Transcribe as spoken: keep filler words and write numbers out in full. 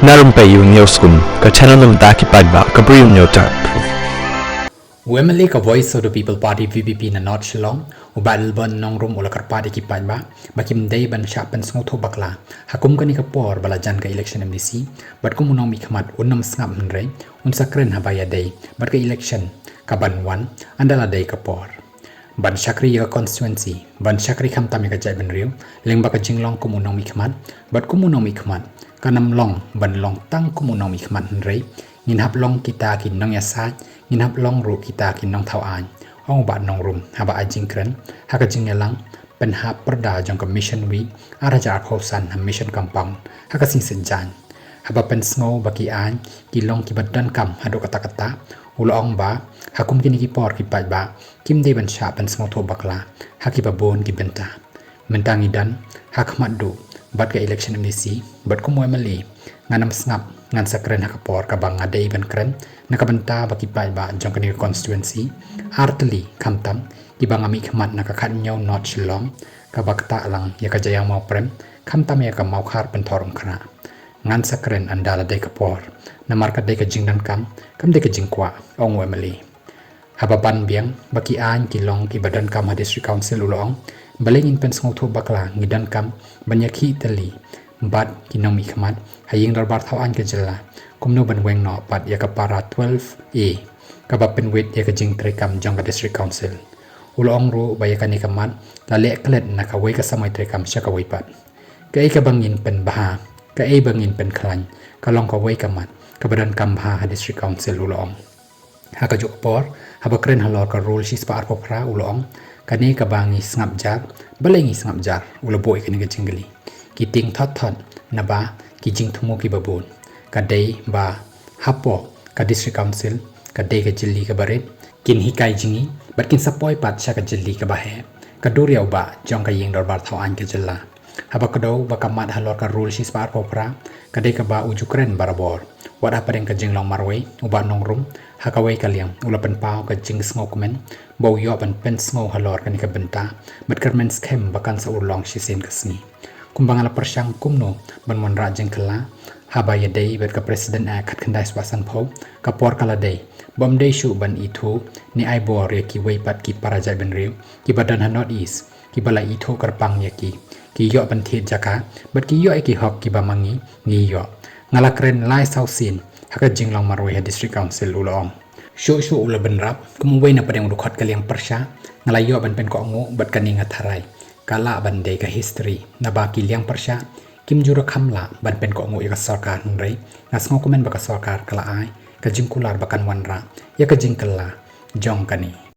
Na rympei ïa u Hynñiewskum, ka channel na bynta ki paidbah, ka Bri u Hynñiewtrep. U M L A ka Voice of the People Party, V P P, na North Shillong, u Bah Lilburn Nongrum, u la kyrpad ïa ki paidbah ba kim dei ban shah pynsngewthuh bakla ha kum kane ka por ba la jan ka election M D C, bad kum u nongmihkhmat un ym sngap hynrei un sa kren haba ïadei bad ka election kaban wan, ynda la dei ka por. Ban shakri ïa ka constituency, ban shakri khamtam ïa ka jaitbynriew, lyngba ka jinglong kum u nongmihkhmat, bad kum u nongmihkhmat kan ym long ban long tang kum u nongmihkhmat hynrei ngin hap long kita ki nongïasaid, ngin hap long ruh kita ki nongthaw aiñ, ong u Bah Nongrum haba ai jingkren ha ka jingïalang pynhap pyrda jong ka Mission Week ar hajar arphew san ha Mission Compound ha ka Sngi Saitjaiñ. Haba pynsngew ba ki aiñ ki long kiba donkam haduh katta katta, u la ong ba ha kum kine ki por ki paidbah kim dei ban shah pynsngewthuh bakla ha kiba bun ki bynta. Mynta ngi don ha khmat duh bad ka election M D C, bad kum u M L A ngan ym sngap, ngan sa kren ha ka por kaba nga dei ban kren na ka bynta ba ki paidbah jong kane ka constituency, ar tylli khamtam, kiba nga mihkhmat na ka khathynñiew North Shillong, kaba ktah lang ïa ka Jaïaw Mawprem, khamtam ïa ka Mawkhar Pynthorumkhrah. Ngan sa kren ynda la dei ka por, namar ka dei ka jingdonkam, kam dei ka jingkwah, ong u M L A. Haba ban biang ba ki aiñ ki long kiba donkam ha District Council, u la ong, balei ngin pynsngewthuh bakla, ngi donkam ban ïakhih tylli bad ki nongmihkhmat ha Ïing Dorbar Thaw Aiñ ka jylla, kumno ban weng noh pat ïa ka para twelve A kaba pynwit ïa ka jingtreikam jong ka District Council. U la ong ruh ba ïa kane ka mat la leh klet na kawei ka samoi treikam sha kawei pat. Kaei kaba ngin pynbha, kaei ba ngin pynkhlaiñ, ka long kawei ka mat kaba donkam bha ha District Council, u la ong. Ha kajuh ka por, haba kren halor ka rule shispah arphew phra, u la ong, kane kaba ngi sngap jar, balei ngi sngap jar, u la buh ïa kane ka jingkylli. Ki tieng thot thot naba ki jingthmu kiba bun. Ka dei ba hapoh ka District Council ka dei ka jylli kaba rit, kin hikai jong ngi bad kin sa poi pat sha ka jylli kaba heh, ka dur ïa u bah jong ka Ïing Dorbar Thaw Aiñ ka jylla. Haba kdew ba ka mat halor ka rule shispah arphew phra, ka dei kaba u ju kren barabor. Wat hapdeng ka jinglong marwei, u Bah Nongrum ha kawei ka liang u la pynpaw ka jingsngewkmen ba u ïoh ban pynsngew halor kane ka bynta, bad kyrmen skhem ba kan sa urlong shisien ka sngi. Kumba nga la pyrshang kumno ban wanrah jingkylla haba ïadei bad ka President Act khatkhyndai spah sanphew, ka por ka la dei ba ym dei shuh ban ithuh ne ai bor ïa kiwei pat ki para jaitbynriew kiba don ha North East, kiba la ithuh kyrpang ïa ki, ki ïoh ban thied jaka bad ki ïoh ïa ki hok kiba ma ngi ngi ïoh. Nga la kren lai saw sien ha ka jinglong marwei ha District Council, u la ong. Shuh shuh u la bynrap kum uwei na pdeng u dkhot ka liang pyrshah, nga la ïoh ban pynkohnguh bad kane nga tharai ka lah ban dei ka history, naba ki liang pyrshah kim ju ruh kham lah ban pynkohnguh ïa ka sorkar, hynrei nga sngewkmen ba ka sorkar ka la ai ka jingkular ba kan wanrah ïa ka jingkylla jong kane